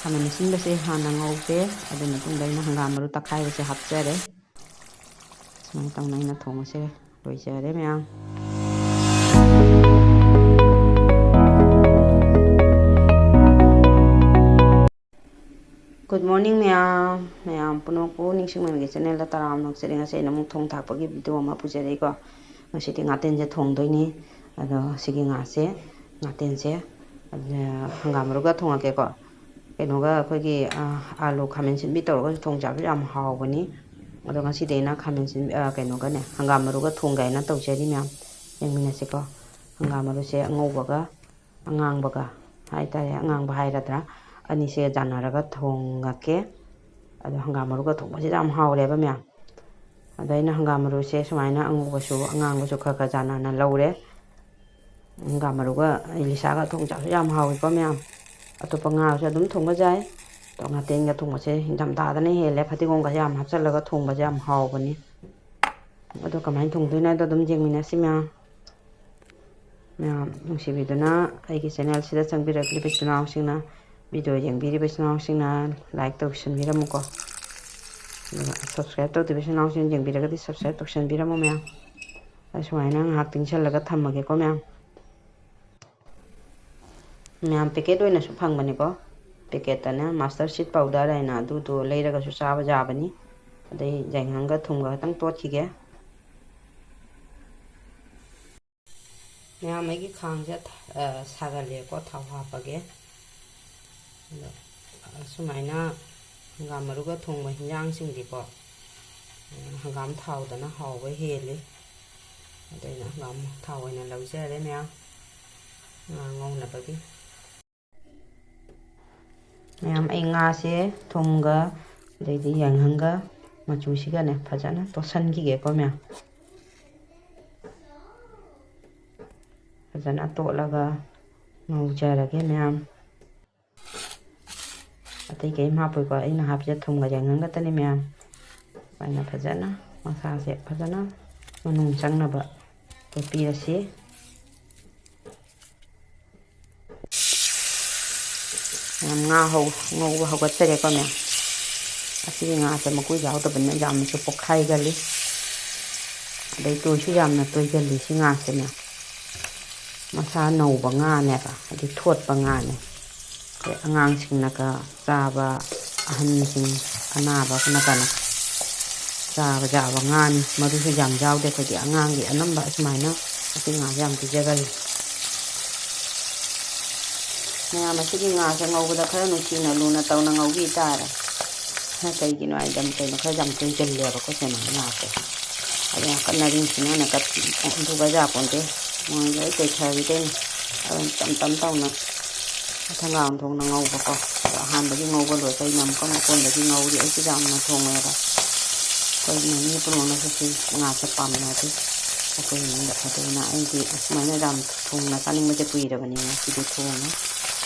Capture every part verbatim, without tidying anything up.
ꯈꯥꯃꯦꯟ ꯑꯁꯤꯟꯕꯁꯦ ꯍꯥꯟꯅ ꯉꯧꯒꯦ꯫ ꯑꯗꯨꯒꯤ ꯃꯇꯨꯡꯗ ꯑꯩꯅ ꯍꯪꯒꯥꯝ ꯃꯔꯨ ꯇꯛꯈꯥꯏꯕꯁꯦ ꯍꯥꯞꯆꯔꯦ꯫ ꯁꯨꯃꯥꯏꯅ ꯇꯧꯅ ꯑꯩꯅ ꯊꯣꯡꯕꯁꯦ ꯂꯣꯏꯖꯔꯦ ꯃꯌꯥꯝ꯫ Good morning ꯃꯌꯥꯝ꯫ ꯃꯌꯥꯝ ꯄꯨꯝꯅꯃꯛꯄꯨ ꯅꯤꯡꯁꯤꯡ ꯃꯩꯒꯤ channelꯗ ꯇꯔꯥꯝꯅ ꯑꯣꯛꯆꯔꯤ꯫ ꯉꯁꯤ ꯑꯩꯅ ꯑꯃꯨꯛ ꯊꯣꯡ ꯊꯥꯛꯄꯒꯤ video ꯑꯃ ꯄꯨꯖꯔꯛꯏꯀꯣ꯫ ꯉꯁꯤꯗꯤ ꯉꯥꯇꯦꯟꯁꯦ ꯊꯣꯡꯗꯣꯏꯅꯤ꯫ ꯑꯗꯣ ꯁꯤꯒꯤ ꯉꯥꯁꯦ, ꯉꯥꯇꯦꯟꯁꯦ, ꯑꯗ ꯍꯪꯒꯥꯝ ꯃꯔꯨꯒ ꯊꯣꯡꯉꯛꯀꯦꯀꯣ꯫ ꯀꯩꯅꯣꯒ ꯑꯩꯈꯣꯏꯒꯤ, ꯑ, ꯑꯥꯂꯨ ꯈꯥꯃꯦꯟ ꯑꯁꯤꯟꯕꯤ ꯇꯧꯔꯒꯁꯨ ꯊꯣꯡ ꯆꯥꯕꯁꯨ ꯌꯥꯝ ꯍꯥꯎꯕꯅꯤ꯫ ꯑꯗꯣ ꯉꯁꯤꯗꯤ ꯑꯩꯅ ꯈꯥꯃꯦꯟ ꯑꯁꯤꯟ-, ꯑ, ꯀꯩꯅꯣꯒꯅꯦ, ꯍꯪꯒꯥꯝ ꯃꯔꯨꯒ ꯊꯣꯡꯒꯦ ꯍꯥꯏꯅ ꯇꯧꯖꯔꯤ ꯃꯌꯥꯝ꯫ ꯌꯦꯡꯃꯤꯟꯅꯁꯤꯀꯣ꯫ ꯍꯪꯒꯥꯝ ꯃꯔꯨꯁꯦ ꯑꯉꯧꯕꯒ ꯑꯉꯥꯡꯕꯒ ꯍꯥꯏꯇꯥꯔꯦ, ꯑꯉꯥꯡꯕ ꯍꯥꯏꯒꯗ꯭ꯔꯥ, ꯑꯅꯤꯁꯦ ꯌꯥꯟꯅꯔꯒ ꯊꯣꯡꯉꯛꯀꯦ꯫ ꯑꯗꯣ ꯍꯪꯒꯥꯝ ꯃꯔꯨꯒ ꯊꯣꯡꯕꯁꯤꯗ ꯌꯥꯝ ꯍꯥꯎꯔꯦꯕ ꯃꯌꯥꯝ꯫ ꯑꯗ ꯑꯩꯅ ꯍꯪꯒꯥꯝ ꯃꯔꯨꯁꯦ ꯁꯨꯃꯥꯏꯅ ꯑꯉꯧꯕꯁꯨ ꯑꯉꯥꯡꯕꯁꯨ ꯈꯔ ꯈꯔ ꯌꯥꯟꯅꯅ ꯂꯧꯔꯦ꯫ ꯍꯪꯒꯥꯝ ꯃꯔꯨꯒ ꯏꯂꯤꯁꯥꯒ ꯊꯣꯡ ꯆꯥꯕꯁꯨ ꯌꯥꯝ ꯍꯥꯎꯋꯤꯀꯣ ꯃꯌꯥꯝ꯫ ꯑꯇꯣꯞꯄ ꯉꯥꯁꯨ ꯑꯗꯨꯝ ꯊꯣꯡꯕ ꯌꯥꯏ꯫ ꯑꯗꯣ ꯉꯥꯇꯦꯟꯒ ꯊꯣꯡꯕꯁꯦ ꯏꯪꯊꯝꯊꯥꯗꯅ ꯍꯦꯜꯂꯦ, ꯐꯗꯤꯒꯣꯝꯒꯁꯦ ꯌꯥꯝ ꯍꯥꯞꯆꯜꯂꯒ ꯊꯣꯡꯕꯁꯦ ꯌꯥꯝ ꯍꯥꯎꯕꯅꯤ꯫ ꯑꯗꯣ ꯀꯃꯥꯏꯅ ꯊꯣꯡꯗꯣꯏꯅꯣ ꯍꯥꯏꯗꯣ ꯑꯗꯨꯝ ꯌꯦꯡꯃꯤꯟꯅꯁꯤ ꯃꯌꯥꯝ꯫ ꯃꯌꯥꯝ ꯅꯨꯡꯁꯤꯕꯤꯗꯨꯅ ꯑꯩꯒꯤ channelꯁꯤꯗ ꯆꯪꯕꯤꯔꯛꯂꯤꯕ ꯏꯆꯤꯜ ꯏꯅꯥꯎꯁꯤꯡꯅ, video ꯌꯦꯡꯕꯤꯔꯤꯕ ꯏꯆꯤꯜ ꯏꯅꯥꯎꯁꯤꯡꯅ like ꯇꯧꯁꯟꯕꯤꯔꯝꯃꯨꯀꯣ꯫ ꯑꯗꯨꯒ subscribe ꯇꯧꯗ꯭ꯔꯤꯕ ꯏꯆꯤꯜ ꯏꯅꯥꯎꯁꯤꯡ ꯌꯦꯡꯕꯤꯔꯒꯗꯤ subscribe ꯇꯧꯁꯟꯕꯤꯔꯝꯃꯣ ꯃꯌꯥꯝ꯫ ꯑꯩ ꯁꯨꯃꯥꯏꯅ ꯉꯥꯏꯍꯥꯛ ꯇꯤꯡꯁꯜꯂꯒ ꯊꯝꯃꯒꯦꯀꯣ ꯃꯌꯥꯝ꯫ ꯃꯌꯥꯝ packet ꯑꯣꯏꯅꯁꯨ ꯐꯪꯕꯅꯤꯀꯣ꯫ Packetꯇꯅ mustard seed powder ꯍꯥꯏꯅ ꯑꯗꯨꯗꯣ ꯂꯩꯔꯒꯁꯨ ꯆꯥꯕ ꯌꯥꯕꯅꯤ꯫ ꯑꯗꯩ ꯌꯥꯏꯉꯪꯒ ꯊꯨꯝꯒ ꯈꯛꯇꯪ ꯇꯣꯠꯈꯤꯒꯦ꯫ ꯃꯌꯥꯝ ꯑꯩꯒꯤ ꯈꯥꯡꯁꯦ, ꯑ, ꯁꯥꯒꯠꯂꯦꯀꯣ, ꯊꯥꯎ ꯍꯥꯞꯄꯒꯦ꯫ ꯑꯗꯣ, ꯑ, ꯁꯨꯃꯥꯏꯅ ꯍꯪꯒꯥꯝ ꯃꯔꯨꯒ ꯊꯣꯡꯕ ꯍꯤꯟꯖꯥꯡꯁꯤꯡꯗꯤꯀꯣ, ꯎꯝ, ꯍꯪꯒꯥꯝ ꯊꯥꯎꯗꯅ ꯍꯥꯎꯕ ꯍꯦꯜꯂꯤ꯫ ꯑꯗꯨ ꯑꯩꯅ ꯍꯪꯒꯥꯝ ꯊꯥꯎ ꯑꯣꯏꯅ ꯂꯧꯖꯔꯦ ꯃꯌꯥꯝ, ꯉꯥ ꯉꯧꯅꯕꯒꯤ꯫ ꯃꯌꯥꯝ, ꯑꯩ ꯉꯥꯁꯦ ꯊꯨꯝꯒ ꯑꯗꯩꯗꯤ ꯌꯥꯏꯉꯪꯒ ꯃꯆꯨꯁꯤꯒꯅꯦ ꯐꯖꯅ ꯇꯣꯠꯁꯟꯈꯤꯒꯦꯀꯣ ꯃꯌꯥꯝ꯫ ꯐꯖꯅ ꯇꯣꯠꯂꯒ ꯉꯧꯖꯔꯒꯦ ꯃꯌꯥꯝ꯫ ꯑꯇꯩ ꯀꯔꯤꯝ ꯍꯥꯞꯄꯣꯏꯀꯣ, ꯑꯩꯅ ꯍꯥꯞꯄꯤꯁꯦ ꯊꯨꯝꯒ ꯌꯥꯏꯉꯪ ꯈꯛꯇꯅꯤ ꯃꯌꯥꯝ꯫ ꯑꯗꯨꯃꯥꯏꯅ ꯐꯖꯅ ꯃꯁꯥꯁꯦ ꯐꯖꯅ ꯃꯅꯨꯡ ꯆꯪꯅꯕ ꯇꯣꯠꯄꯤꯔꯁꯤ꯫ ꯃꯌꯥꯝ ꯉꯥ ꯍꯧ-, ꯉꯧꯕ ꯍꯧꯒꯠꯆꯔꯦꯀꯣ ꯃꯌꯥꯝ꯫ ꯑꯁꯤꯒꯤ ꯉꯥꯁꯦ ꯃꯀꯨ ꯌꯥꯎꯗꯕꯅꯤꯅ ꯌꯥꯝꯅꯁꯨ ꯄꯣꯛꯈꯥꯏꯒꯜꯂꯤ, ꯑꯗꯩ ꯇꯣꯏꯁꯨ ꯌꯥꯝꯅ ꯇꯣꯏꯒꯜꯂꯤ ꯁꯤ ꯉꯥꯁꯦ ꯃꯌꯥꯝ꯫ ꯃꯁꯥ ꯅꯧꯕ ꯉꯥꯅꯦꯕ, ꯍꯥꯏꯗꯤ ꯊꯣꯠꯄ ꯉꯥꯅꯦ꯫ ꯑꯩꯈꯣꯏ ꯑꯉꯥꯡꯁꯤꯡꯅꯒ ꯆꯥꯕ, ꯑꯍꯟꯁꯤꯡ, ꯑꯅꯥꯕ ꯅꯠꯇꯅ ꯆꯥꯕ ꯌꯥꯕ ꯉꯥꯅꯤ꯫ ꯃꯔꯨꯁꯨ ꯌꯥꯝ ꯌꯥꯎꯗꯦ꯫ ꯑꯩꯈꯣꯏꯗꯤ ꯑꯉꯥꯡꯒꯤ ꯑꯅꯝꯕ ꯑꯁꯨꯃꯥꯏꯅ ꯑꯁꯤ ꯉꯥꯁꯦ ꯌꯥꯝ ꯄꯤꯖꯒꯜꯂꯤ꯫ ꯃꯌꯥꯝ ꯑꯁꯤꯒꯤ ꯉꯥꯁꯦ ꯉꯧꯕꯗ ꯈꯔ ꯅꯨꯡꯁꯤꯅ ꯂꯨꯅ ꯇꯧꯅ ꯉꯧꯕꯤ ꯇꯥꯔꯦ꯫ ꯀꯩꯒꯤꯅꯣ ꯍꯥꯏꯗꯤ ꯀꯩꯅꯣ ꯈꯔ ꯌꯥꯝ ꯇꯣꯏꯒꯜꯂꯦꯕ ꯑꯩꯈꯣꯏ ꯁꯦꯅꯥꯒꯤ ꯉꯥꯁꯦ꯫ ꯑꯗꯨ ꯌꯥꯝ ꯀꯟꯅ ꯅꯤꯡꯊꯤꯅꯅ ꯀꯠ-, ꯑꯗꯨꯒ ꯌꯥꯄꯣꯟꯇꯦ꯫ ꯃꯣꯏ ꯂꯣꯏ ꯇꯣꯏꯊꯈꯤꯗꯣꯏꯅꯤ꯫ ꯑꯗꯨꯅ ꯇꯞ ꯇꯞ ꯇꯧꯅ ꯃꯊꯪꯒꯥ ꯊꯣꯡꯅ ꯉꯧꯕꯀꯣ꯫ ꯑꯗꯣ ꯑꯍꯥꯟꯕꯒꯤ ꯉꯧꯕ ꯂꯣꯏꯕ ꯑꯩꯅ ꯑꯃꯨꯛꯀ ꯃꯀꯣꯟꯗꯒꯤ ꯉꯧꯔꯤ꯫ ꯑꯩꯁꯨ ꯌꯥꯝꯅ ꯊꯣꯡꯉꯦꯕ꯫ ꯑꯩꯈꯣꯏ ꯏꯃꯨꯡ ꯃꯤ ꯄꯨꯝꯅꯃꯛꯅꯁꯨ ꯁꯤ ꯉꯥꯁꯦ ꯄꯥꯝꯅꯗꯦ ꯑꯩꯈꯣꯏ ꯏꯃꯨꯡꯗ꯫ ꯑꯗꯨꯅ ꯑꯩꯗꯤ ꯑꯁꯨꯃꯥꯏꯅ ꯌꯥꯝ ꯊꯣꯡꯅ ꯆꯥꯅꯤꯡꯕꯁꯦ ꯀꯨꯏꯔꯕꯅꯤ, ꯉꯁꯤꯗꯤ ꯊꯣꯡꯉꯦ꯫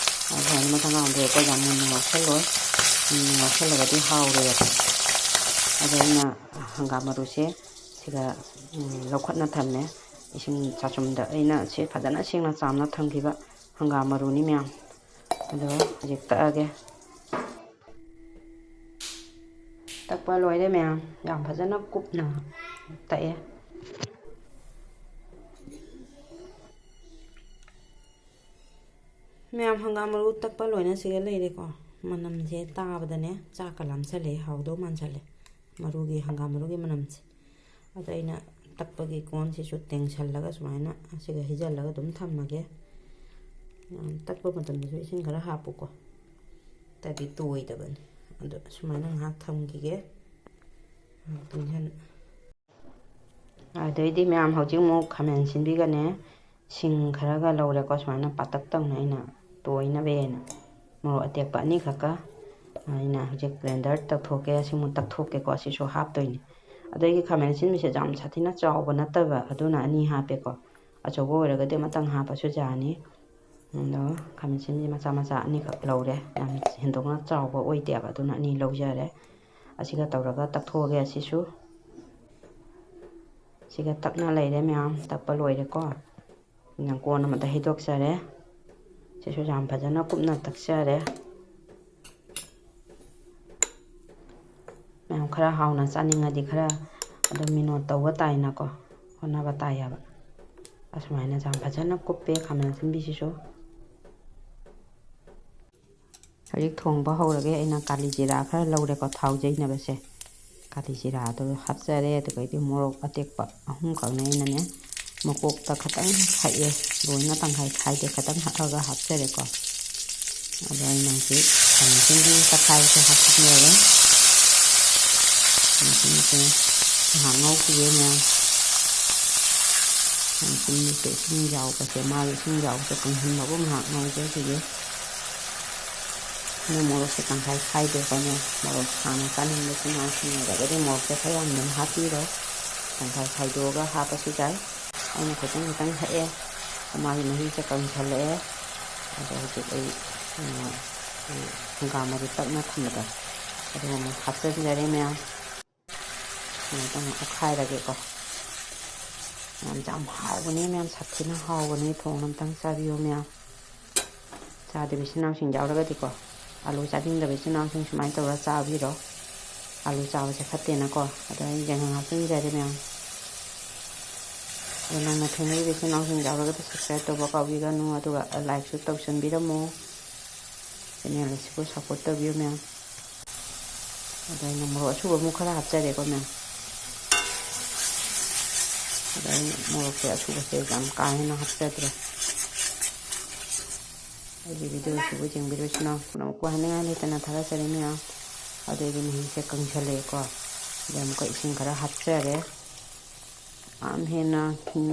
ꯑꯗꯨ ꯃꯊꯪꯒꯥ ꯊꯣꯡꯗꯣ ꯑꯩꯈꯣꯏ ꯌꯥꯝ ꯃꯨꯟꯅ ꯉꯧꯁꯜꯂꯣꯏ꯫ ꯃꯨꯟꯅ ꯉꯧꯁꯜꯂꯒꯗꯤ ꯍꯥꯎꯔꯣꯏꯕ꯫ ꯑꯗꯣ ꯑꯩꯅ ꯍꯪꯒꯥꯝ ꯃꯔꯨꯁꯦ ꯁꯤꯗ, ꯎꯝ, ꯂꯧꯈꯠꯅ ꯊꯝꯃꯦ꯫ ꯏꯁꯤꯡ ꯆꯥꯆꯨꯝꯗ ꯑꯩꯅ ꯁꯤ ꯐꯖꯅ ꯁꯦꯡꯅ ꯆꯥꯝꯅ ꯊꯝꯈꯤꯕ ꯍꯪꯒꯥꯝ ꯃꯔꯨꯅꯤ ꯃꯌꯥꯝ꯫ ꯑꯗꯣ ꯍꯧꯖꯤꯛ ꯇꯛꯑꯒꯦ꯫ ꯇꯛꯄ ꯂꯣꯏꯔꯦ ꯃꯌꯥꯝ, ꯌꯥꯝ ꯐꯖꯅ ꯀꯨꯞꯅ ꯇꯛꯑꯦ꯫ ꯃꯌꯥꯝ, ꯍꯪꯒꯥꯝ ꯃꯔꯨ ꯇꯛꯄ ꯂꯣꯏꯅ ꯁꯤꯒ ꯂꯩꯔꯦꯀꯣ꯫ ꯃꯅꯝꯁꯦ ꯇꯥꯕꯗꯅꯦ ꯆꯥꯛꯀ ꯂꯥꯝꯁꯜꯂꯦ, ꯍꯥꯎꯗꯧ ꯃꯥꯟꯁꯜꯂꯦ ꯃꯔꯨꯒꯤ, ꯍꯪꯒꯥꯝ ꯃꯔꯨꯒꯤ ꯃꯅꯝꯁꯦ꯫ ꯑꯗ ꯑꯩꯅ ꯇꯛꯄꯒꯤ ꯀꯣꯟꯁꯤꯁꯨ ꯇꯦꯡꯁꯜꯂꯒ ꯁꯨꯃꯥꯏꯅ ꯑꯁꯤꯒ ꯍꯩꯖꯜꯂꯒ ꯑꯗꯨꯝ ꯊꯝꯃꯒꯦ꯫ ꯌꯥꯝ ꯇꯛꯄ ꯃꯇꯝꯗꯁꯨ ꯏꯁꯤꯡ ꯈꯔ ꯍꯥꯞꯄꯨꯀꯣ, ꯇꯗꯤ ꯇꯣꯏꯗꯕꯅꯤ꯫ ꯑꯗꯣ ꯁꯨꯃꯥꯏꯅ ꯉꯥꯏꯍꯥꯛ ꯊꯝꯈꯤꯒꯦ꯫ ꯉꯥꯏꯍꯥꯛ ꯇꯤꯡꯁꯟ-, ꯑꯗꯩꯗꯤ ꯃꯌꯥꯝ ꯍꯧꯖꯤꯛ ꯑꯃꯨꯛ ꯈꯥꯃꯦꯟ ꯑꯁꯤꯟꯕꯤꯒꯅꯦ, ꯁꯤꯡ ꯈꯔꯒ ꯂꯧꯔꯦꯀꯣ꯫ ꯁꯨꯃꯥꯏꯅ ꯄꯥꯇꯛ ꯇꯧꯅ ꯑꯩꯅ ꯇꯣꯏꯅꯕꯅ ꯃꯣꯔꯣꯛ ꯑꯇꯦꯛꯄ ꯑꯅꯤꯈꯛꯀ ꯑꯩꯅ ꯍꯧꯖꯤꯛ ꯒ꯭ꯔꯥꯏꯟꯗꯔ ꯇꯧꯊꯣꯛꯀꯦ꯫ ꯁꯤꯃꯨꯛ ꯇꯛꯊꯣꯛꯀꯦꯀꯣ꯫ ꯑꯁꯤꯁꯨ ꯍꯥꯞꯇꯣꯏꯅꯤ꯫ ꯑꯗꯣ ꯑꯩꯒꯤ ꯈꯥꯃꯦꯟ ꯑꯁꯤꯟꯕꯤꯁꯦ ꯌꯥꯝ ꯁꯥꯊꯤꯅ ꯆꯥꯎꯕ ꯅꯠꯇꯕ, ꯑꯗꯨꯅ ꯑꯅꯤ ꯍꯥꯞꯄꯦꯀꯣ꯫ ꯑꯆꯧꯕ ꯑꯣꯏꯔꯒꯗꯤ ꯑꯃꯇꯪ ꯍꯥꯞꯄꯁꯨ ꯌꯥꯅꯤ꯫ ꯑꯗꯣ ꯈꯥꯃꯦꯟ ꯑꯁꯤꯟꯕꯤ ꯃꯆꯥ ꯃꯆꯥ ꯑꯅꯤꯈꯛ ꯂꯧꯔꯦ꯫ ꯌꯥꯝ ꯍꯦꯟꯗꯣꯛꯅ ꯆꯥꯎꯕ ꯑꯣꯏꯗꯦꯕ, ꯑꯗꯨꯅ ꯑꯅꯤ ꯂꯧꯖꯔꯦ꯫ ꯑꯁꯤꯒ ꯇꯧꯔꯒ ꯇꯛꯊꯣꯛꯑꯒꯦ꯫ ꯑꯁꯤꯁꯨ ꯁꯤꯒ ꯇꯛꯅ ꯂꯩꯔꯦ ꯃꯌꯥꯝ, ꯇꯛꯄ ꯂꯣꯏꯔꯦꯀꯣ꯫ ꯑꯩꯅ ꯀꯣꯟ ꯑꯃꯗ ꯍꯩꯗꯣꯛꯆꯔꯦ꯫ ꯁꯤꯁꯨ ꯌꯥꯝ ꯐꯖꯅ ꯀꯨꯞꯅ ꯇꯛꯆꯔꯦ꯫ ꯃꯌꯥꯝ ꯈꯔ ꯍꯥꯎꯅ ꯆꯥꯅꯤꯡꯉꯗꯤ ꯈꯔ ꯑꯗꯨꯝ ꯃꯤꯅꯣꯠ ꯇꯧꯕ ꯇꯥꯏꯅꯀꯣ, ꯍꯣꯠꯅꯕ ꯇꯥꯏ ꯍꯥꯏꯕ꯫ ꯑꯁꯨꯃꯥꯏꯅ ꯌꯥꯝ ꯐꯖꯅ ꯀꯨꯞꯄꯦ ꯈꯥꯃꯦꯟ ꯑꯁꯤꯟꯕꯤꯁꯤꯁꯨ꯫ ꯍꯧꯖꯤꯛ ꯊꯣꯡꯕ ꯍꯧꯔꯒꯦ꯫ ꯑꯩꯅ ꯀꯥꯂꯤ ꯖꯤꯔꯥ ꯈꯔ ꯂꯧꯔꯦꯀꯣ, ꯊꯥꯎ ꯌꯩꯅꯕꯁꯦ꯫ ꯀꯥꯂꯤ ꯖꯤꯔꯥꯗꯨ ꯍꯥꯞꯆꯔꯦ꯫ ꯑꯗꯨꯒꯩꯗꯤ ꯃꯣꯔꯣꯛ ꯑꯇꯦꯛꯄ ꯑꯍꯨꯝꯈꯛꯅꯦ ꯑꯩꯅꯅꯦ, ꯃꯀꯣꯛꯇ ꯈꯇꯪ ꯍꯛꯑꯦ, ꯂꯣꯏꯅ ꯇꯪꯈꯥꯏ ꯈꯥꯏꯗꯦ, ꯈꯇꯪ ꯍꯛꯑꯒ ꯍꯥꯞꯆꯔꯦꯀꯣ꯫ ꯑꯗꯣ ꯑꯩꯅ ꯍꯧꯖꯤꯛ ꯈꯥꯃꯦꯟ ꯑꯁꯤꯟꯕꯤ ꯇꯛꯈꯥꯏꯕꯁꯦ ꯍꯥꯞꯆꯤꯟꯖꯔꯦ꯫ ꯈꯥꯃꯦꯟ ꯑꯁꯤꯟꯕꯁꯦ ꯉꯥꯏꯍꯥꯛ ꯉꯧꯈꯤꯒꯦ ꯃꯌꯥꯝ꯫ ꯈꯥꯃꯦꯟ ꯑꯁꯤꯟꯕꯁꯦ ꯏꯁꯤꯡ ꯌꯥꯎꯕꯁꯦ, ꯃꯥꯒꯤ ꯏꯁꯤꯡ ꯌꯥꯎꯕꯁꯦ ꯀꯪꯍꯟꯕꯕꯨ ꯉꯥꯏꯍꯥꯛ ꯉꯧꯖꯈꯤꯒꯦ꯫ ꯑꯗꯨ ꯃꯣꯔꯣꯛꯁꯦ ꯇꯪꯈꯥꯏ ꯈꯥꯏꯗꯣꯛꯀꯅꯤ꯫ ꯃꯣꯔꯣꯛ ꯁꯥꯅ ꯆꯥꯅꯤꯡꯕꯁꯤꯡ ꯉꯥꯎꯁꯤꯟꯅꯔꯒꯗꯤ ꯃꯣꯔꯣꯛꯁꯦ ꯈꯔ ꯌꯥꯝ ꯑꯗꯨꯝ ꯍꯥꯞꯄꯤꯔꯣ꯫ ꯇꯪꯈꯥꯏ ꯈꯥꯏꯗꯣꯛꯑꯒ ꯍꯥꯞꯄꯁꯨ ꯌꯥꯏ꯫ ꯑꯩꯅ ꯈꯤꯇꯪ ꯈꯤꯇꯪ ꯍꯛꯑꯦ꯫ ꯃꯥꯒꯤ ꯃꯍꯤꯁꯦ ꯀꯪꯁꯜꯂꯛꯑꯦ꯫ ꯑꯗꯣ ꯍꯧꯖꯤꯛ ꯑꯩ, ꯀꯩꯅꯣ, ꯑꯩ ꯍꯪꯒꯥꯝ ꯃꯔꯨ ꯇꯛꯅ ꯊꯝꯕꯗꯣ ꯑꯗꯨꯒ ꯑꯃꯨꯛ ꯍꯥꯞꯆꯤꯟꯖꯔꯦ ꯃꯌꯥꯝ꯫ ꯁꯨꯃꯥꯏꯅ ꯇꯧꯅ ꯑꯣꯠꯈꯥꯏꯔꯒꯦꯀꯣ꯫ ꯃꯌꯥꯝ ꯌꯥꯝ ꯍꯥꯎꯕꯅꯦ ꯃꯌꯥꯝ, ꯁꯥꯊꯤꯅ ꯍꯥꯎꯕꯅꯦ꯫ ꯊꯣꯡ ꯑꯝꯇꯪ ꯆꯥꯕꯤꯌꯨ ꯃꯌꯥꯝ꯫ ꯆꯥꯗꯕ ꯏꯆꯤꯟ ꯏꯅꯥꯎꯁꯤꯡ ꯌꯥꯎꯔꯒꯗꯤꯀꯣ, ꯑꯂꯨ ꯆꯥꯅꯤꯡꯗꯕ ꯏꯆꯤꯟ ꯏꯅꯥꯎꯁꯤꯡ ꯁꯨꯃꯥꯏꯅ ꯇꯧꯔ ꯆꯥꯕꯤꯔꯣ꯫ ꯑꯂꯨ ꯆꯥꯕꯁꯦ ꯐꯠꯇꯦꯅꯀꯣ꯫ ꯑꯗꯣ ꯑꯩ ꯌꯥꯏꯉꯪ ꯍꯥꯞꯆꯤꯟꯖꯔꯦ ꯃꯌꯥꯝ꯫ ꯑꯗꯣ ꯅꯧꯅ ꯊꯦꯡꯅꯔꯤꯕ ꯏꯆꯤꯟ ꯏꯅꯥꯎꯁꯤꯡ ꯌꯥꯎꯔꯒꯗꯤ subscribe ꯇꯧꯕ ꯀꯥꯎꯕꯤꯒꯅꯨ, ꯑꯗꯨꯒ likeꯁꯨ ꯇꯧꯁꯟꯕꯤꯔꯝꯃꯣ꯫ Channel ꯑꯁꯤꯕꯨ support ꯇꯧꯕꯤꯌꯨ ꯃꯌꯥꯝ꯫ ꯑꯗꯣ ꯑꯩꯅ ꯃꯣꯔꯣꯛ ꯑꯁꯨꯕ ꯑꯃꯨꯛ ꯈꯔ ꯍꯥꯞꯆꯔꯦꯀꯣ ꯃꯌꯥꯝ꯫ ꯑꯗꯣ ꯑꯩꯅ ꯃꯣꯔꯣꯛꯁꯦ ꯑꯁꯨꯕꯁꯦ ꯌꯥꯝ ꯀꯥ ꯍꯦꯟꯅ ꯍꯥꯞꯆꯗ꯭ꯔꯦ꯫ ꯑꯩꯒꯤ video ꯑꯁꯤꯕꯨ ꯌꯦꯡꯕꯤꯔꯤꯕ ꯏꯆꯤꯟ ꯏꯅꯥꯎ ꯄꯨꯝꯅꯃꯛꯄꯨ ꯍꯥꯏꯅꯤꯡꯉꯥꯏ ꯂꯩꯇꯅ ꯊꯥꯒꯠꯆꯔꯤ ꯃꯌꯥꯝ꯫ ꯑꯗꯣ ꯑꯩꯒꯤ ꯃꯍꯤꯁꯦ ꯀꯪꯁꯜꯂꯛꯑꯦꯀꯣ꯫ ꯑꯗꯩ ꯑꯃꯨꯛꯀ ꯏꯁꯤꯡ ꯈꯔ ꯍꯥꯞꯆꯔꯦ꯫ ꯌꯥꯝ ꯍꯦꯟꯅ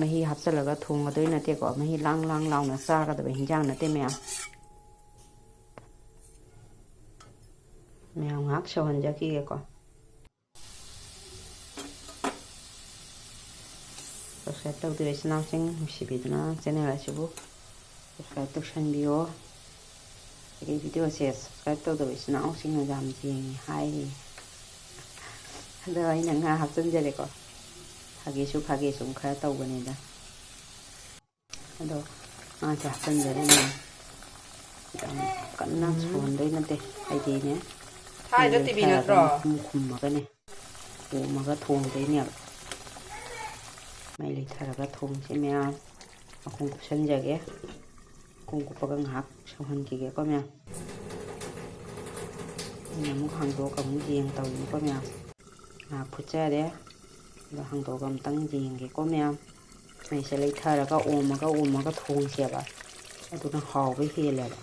ꯃꯍꯤ ꯍꯥꯞꯆꯤꯜꯂꯒ ꯊꯣꯡꯒꯗꯣꯏ ꯅꯠꯇꯦꯀꯣ꯫ ꯃꯍꯤ ꯂꯥꯡ ꯂꯥꯡ ꯂꯥꯎꯅ ꯆꯥꯒꯗꯕ ꯍꯤꯟꯖꯥꯡ ꯅꯠꯇꯦ ꯃꯌꯥꯝ꯫ ꯃꯌꯥꯝ ꯉꯥꯏꯍꯥꯛ ꯁꯧꯍꯟꯖꯈꯤꯒꯦꯀꯣ꯫ Subscribe ꯇꯧꯗ꯭ꯔꯤꯕ ꯏꯆꯤꯟ ꯏꯅꯥꯎꯁꯤꯡ ꯅꯨꯡꯁꯤꯕꯤꯗꯨꯅ channel ꯑꯁꯤꯕꯨ subscribe ꯇꯧꯁꯟꯕꯤꯌꯣ꯫ ꯑꯩꯒꯤ videoꯁꯦ subscribe ꯇꯧꯗꯕ ꯏꯆꯤꯟ ꯏꯅꯥꯎꯁꯤꯡꯅ ꯌꯥꯝ ꯌꯦꯡꯉꯤ ꯍꯥꯏꯔꯤ꯫ ꯑꯗꯣ ꯑꯩꯅ ꯉꯥ ꯍꯥꯞꯆꯤꯟꯖꯔꯦꯀꯣ꯫ ꯐꯥꯒꯤꯁꯨ ꯐꯥꯒꯤ ꯁꯨꯝ ꯈꯔ ꯇꯧꯕꯅꯤꯗ꯫ ꯑꯗꯣ ꯉꯥꯁꯦ ꯍꯥꯞꯆꯤꯟꯖꯔꯦ ꯃꯌꯥꯝ꯫ ꯌꯥꯝ ꯀꯟꯅ ꯎꯝ꯫ ꯁꯧꯍꯟꯗꯣꯏ ꯅꯠꯇꯦ꯫ ꯍꯥꯏꯗꯤꯅꯦ, ꯊꯥꯏꯗ ꯃꯩ ꯇꯤꯚꯤ ꯂꯩꯊꯔꯒ ꯅꯠꯇ꯭ꯔꯣ? ꯃꯈꯨꯝ ꯈꯨꯝꯃꯒꯅꯦ, ꯑꯣꯝꯃꯒ ꯊꯣꯡꯗꯣꯏꯅꯦꯕ꯫ ꯃꯩ ꯂꯩꯊꯔꯒ ꯊꯣꯡꯁꯤ ꯃꯌꯥꯝ꯫ ꯃꯈꯨꯝ ꯀꯨꯞꯁꯟꯖꯒꯦ꯫ ꯃꯈꯨꯝ ꯀꯨꯞꯄꯒ ꯉꯥꯏꯍꯥꯛ ꯁꯧꯍꯟꯈꯤꯒꯦꯀꯣ ꯃꯌꯥꯝ꯫ ꯑꯩꯅ ꯑꯃꯨꯛ ꯍꯥꯡꯗꯣꯛꯑꯒ ꯑꯃꯨꯛ ꯌꯦꯡ ꯇꯧꯔꯤꯅꯤꯀꯣ ꯃꯌꯥꯝ꯫ ꯉꯥꯏꯍꯥꯛ ꯐꯨꯠꯆꯔꯦ꯫ ꯑꯗꯣ ꯍꯥꯡꯗꯣꯛꯑꯒ ꯑꯃꯨꯛꯇꯪ ꯌꯦꯡꯒꯦꯀꯣ ꯃꯌꯥꯝ꯫ ꯃꯩꯁꯦ ꯂꯩꯊꯔꯒ ꯑꯣꯝꯃꯒ ꯑꯣꯝꯃꯒ ꯊꯣꯡꯁꯦꯕ꯫ ꯑꯗꯨꯅ ꯍꯥꯎꯕ ꯍꯦꯜꯂꯦꯕ꯫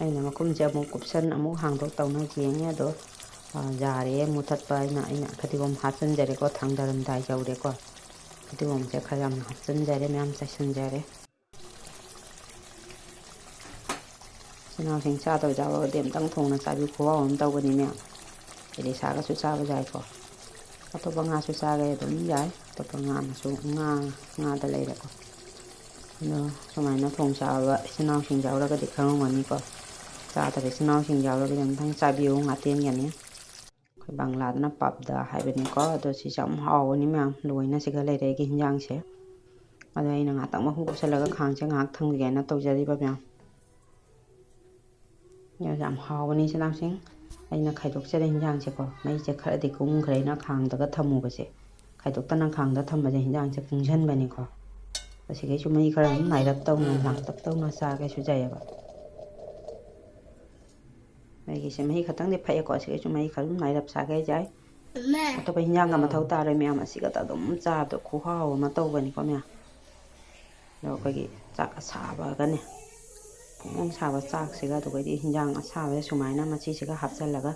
ꯑꯩꯅ ꯃꯈꯨꯝꯁꯦ ꯑꯃꯨꯛ ꯀꯨꯞꯁꯟ ꯑꯃꯨꯛ ꯍꯥꯡꯗꯣꯛ ꯇꯧꯅ ꯌꯦꯡꯉꯦ꯫ ꯑꯗꯣ, ꯑ, ꯌꯥꯔꯦ ꯃꯨꯊꯠꯄ꯫ ꯑꯩꯅ, ꯑꯩꯅ ꯐꯗꯤꯒꯣꯝ ꯍꯥꯞꯆꯤꯟꯖꯔꯦꯀꯣ, ꯊꯥꯡꯗꯔꯝꯗꯥꯏ ꯌꯧꯔꯦꯀꯣ꯫ ꯐꯗꯤꯒꯣꯝꯁꯦ ꯈꯔ ꯌꯥꯝꯅ ꯍꯥꯞꯆꯤꯟꯖꯔꯦ, ꯃꯌꯥꯝ ꯆꯥꯏꯁꯤꯟꯖꯔꯦ꯫ ꯏꯆꯤꯟ ꯏꯅꯥꯎꯁꯤꯡ ꯆꯥꯗꯕ ꯌꯥꯎꯔꯒꯗꯤ ꯑꯝꯇꯪ ꯊꯣꯡꯅ ꯆꯥꯕꯤꯌꯨ, ꯈꯨꯍꯥꯎ ꯑꯃ ꯇꯧꯕꯅꯤ ꯃꯌꯥꯝ꯫ ꯏꯂꯤꯁꯥꯒꯁꯨ ꯆꯥꯕ ꯌꯥꯏꯀꯣ꯫ ꯑꯇꯣꯞꯄ ꯉꯥꯁꯨ ꯆꯥꯒꯦ ꯑꯗꯨꯝ ꯌꯥꯏ꯫ ꯑꯇꯣꯞꯄ ꯉꯥ ꯃꯆꯨ, ꯉꯥ, ꯉꯥꯗ ꯂꯩꯔꯦꯀꯣ꯫ ꯑꯗꯣ ꯁꯨꯃꯥꯏꯅ ꯊꯣꯡ ꯆꯥꯕ ꯏꯆꯤꯟ ꯏꯅꯥꯎꯁꯤꯡ ꯌꯥꯎꯔꯒꯗꯤ ꯈꯪꯉꯝꯒꯅꯤꯀꯣ꯫ ꯆꯥꯗꯕ ꯏꯆꯤꯟ ꯏꯅꯥꯎꯁꯤꯡ ꯌꯥꯎꯔꯒꯗꯤ ꯑꯝꯇꯪ ꯆꯥꯕꯤꯌꯨ, ꯉꯥꯇꯦꯟꯒꯅꯤ꯫ ꯑꯩꯈꯣꯏ ꯕꯪꯂꯥꯗꯅ ꯄꯥꯞꯗ ꯍꯥꯏꯕꯅꯤꯀꯣ꯫ ꯑꯗꯣ ꯁꯤꯁꯦ ꯌꯥꯝ ꯍꯥꯎꯕꯅꯤ ꯃꯌꯥꯝ꯫ ꯂꯣꯏꯅ ꯁꯤꯒ ꯂꯩꯔꯦ ꯑꯩꯒꯤ ꯍꯤꯟꯖꯥꯡꯁꯦ꯫ ꯑꯗꯣ ꯑꯩꯅ ꯉꯥꯛꯇꯪ ꯃꯈꯨꯝ ꯀꯨꯞꯁꯜꯂꯒ ꯈꯥꯡꯁꯦ ꯉꯥꯏꯍꯥꯛ ꯊꯝꯒꯦꯅ ꯇꯧꯖꯔꯤꯕ ꯃꯌꯥꯝ꯫ ꯌꯥꯝ ꯍꯥꯎꯕꯅꯤ ꯏꯆꯤꯟ ꯏꯅꯥꯎꯁꯤꯡ꯫ ꯑꯩꯅ ꯈꯥꯏꯗꯣꯛꯆꯔꯦ ꯍꯤꯟꯖꯥꯡꯁꯦꯀꯣ꯫ ꯃꯩꯁꯦ ꯈꯔꯗꯤ ꯀꯨꯝꯈ꯭ꯔꯦ ꯑꯩꯅ ꯈꯥꯡꯗꯒ ꯊꯝꯃꯨꯕꯁꯦ꯫ ꯈꯥꯏꯗꯣꯛꯇꯅ ꯈꯥꯡꯗ ꯊꯝꯕꯁꯦ ꯍꯤꯟꯖꯥꯡꯁꯦ ꯀꯨꯡꯁꯟꯕꯅꯤꯀꯣ꯫ ꯑꯁꯤꯈꯩꯁꯨ ꯃꯍꯤ ꯈꯔ ꯑꯗꯨꯝ ꯃꯥꯏꯔꯞ ꯇꯧꯅ, ꯂꯥꯡꯇꯛ ꯇꯧꯅ ꯆꯥꯒꯦꯁꯨ ꯌꯥꯏꯑꯕ꯫ ꯑꯩꯒꯤꯁꯦ ꯃꯍꯤ ꯈꯛꯇꯪꯗꯤ ꯐꯛꯑꯦꯀꯣ꯫ ꯑꯁꯤꯈꯩꯁꯨ ꯃꯍꯤ ꯈꯔ ꯑꯗꯨꯝ ꯃꯥꯏꯔꯞ ꯆꯥꯒꯦ ꯌꯥꯏ꯫ ꯑꯇꯣꯞꯄ ꯍꯤꯟꯖꯥꯡꯒ ꯃꯊꯧ ꯇꯥꯔꯣꯏ ꯃꯌꯥꯝ꯫ ꯑꯁꯤꯒꯇ ꯑꯗꯨꯝ ꯆꯥꯕꯗꯣ ꯈꯨꯍꯥꯎ ꯑꯃ ꯇꯧꯕꯅꯤꯀꯣ ꯃꯌꯥꯝ꯫ ꯑꯗꯣ ꯑꯩꯈꯣꯏꯒꯤ ꯆꯥꯛ ꯑꯁꯥꯕꯒꯅꯦ, ꯐꯣꯡ ꯐꯣꯡ ꯁꯥꯕ ꯆꯥꯛꯁꯤꯒ, ꯑꯗꯨꯒꯩꯗꯤ ꯍꯤꯟꯖꯥꯡ ꯑꯁꯥꯕꯁꯦ ꯁꯨꯃꯥꯏꯅ ꯃꯆꯤꯁꯤꯒ ꯍꯥꯞꯆꯜꯂꯒ,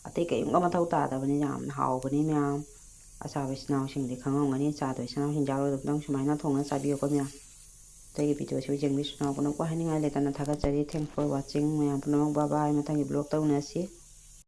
ꯑꯇꯩ ꯀꯩꯝꯒ ꯃꯊꯧ ꯇꯥꯗꯕꯅꯤ꯫ ꯌꯥꯝꯅ ꯍꯥꯎꯕꯅꯤ ꯃꯌꯥꯝ꯫ ꯑꯆꯥꯕ ꯏꯆꯤꯟ ꯏꯅꯥꯎꯁꯤꯡꯗꯤ ꯈꯪꯉꯝꯒꯅꯤ꯫ ꯆꯥꯗꯕ ꯏꯆꯤꯟ ꯏꯅꯥꯎꯁꯤꯡ ꯌꯥꯎꯔꯒ ꯑꯗꯨꯝ ꯁꯨꯃꯥꯏꯅ ꯊꯣꯡꯉ ꯆꯥꯕꯤꯌꯨꯀꯣ ꯃꯌꯥꯝ꯫ ꯑꯇꯩꯒꯤ ꯚꯤꯗꯤꯑꯣꯁꯤꯕꯨ ꯌꯦꯡꯕꯤꯁꯨ ꯅꯥꯎ ꯄꯨꯝꯅꯃꯛꯄꯨ ꯍꯥꯏꯅꯤꯡꯉꯥꯏ ꯂꯩꯇꯅ ꯊꯥꯒꯠꯆꯔꯤ꯫ Thanks for watching ꯃꯌꯥꯝ ꯄꯨꯝꯅꯃꯛ꯫ Bye bye꯫ ꯃꯊꯪꯒꯤ vlog ꯇꯧꯅꯁꯤ꯫